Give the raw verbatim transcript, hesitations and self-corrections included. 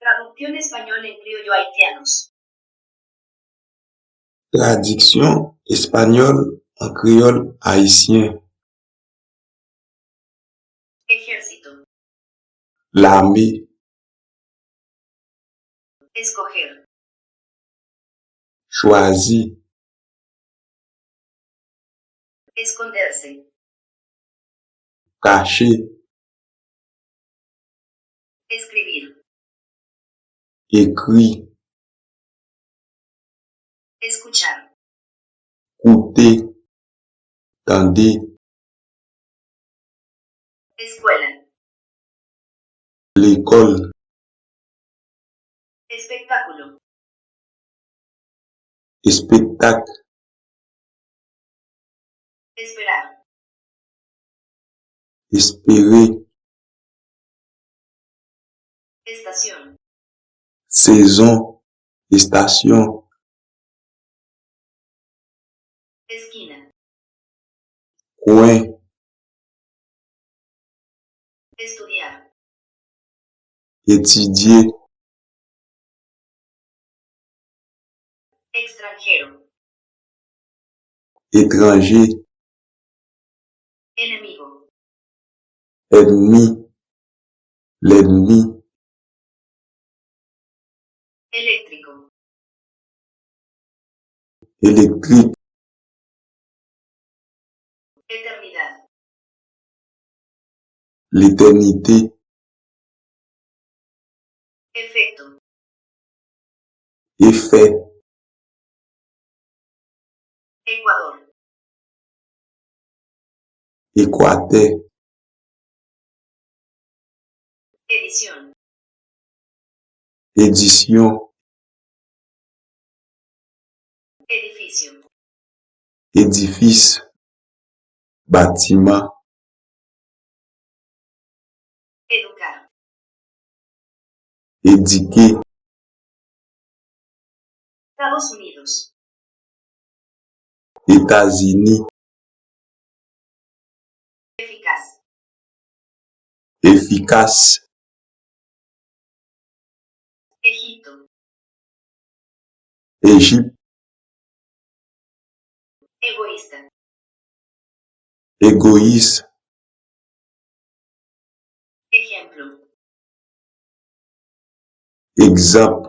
Traducción español en criollo haitianos. Tradiksyon espanyòl an kreyòl ayisyen. Ejército. Lame. Escoger. Chwazi. Esconderse. Kache. Escribir. Ekri. Escuchar. Koute. Tande. Escuela. Lekòl. Espectáculo. Espektak. Esperar. Espere. Estación. Sezon. Estasyon. Esquina. Kwen. Estudiar. Etidye. Extranjero. Etranje. Enemigo. Ènmi. Lènmi. Eléctrico. Elektrik. Eternidad. Letènite. Efecto. Efè. Ecuador. Ekwatè. Edición. Edisyon. Edificio. Edifis. Batiman. Educar. Edike. Estados Unidos. Etazini. Eficaz. Efikas. Egipto. Ejip. Egoísta. Egoyis. Ejemplo. Egzanp.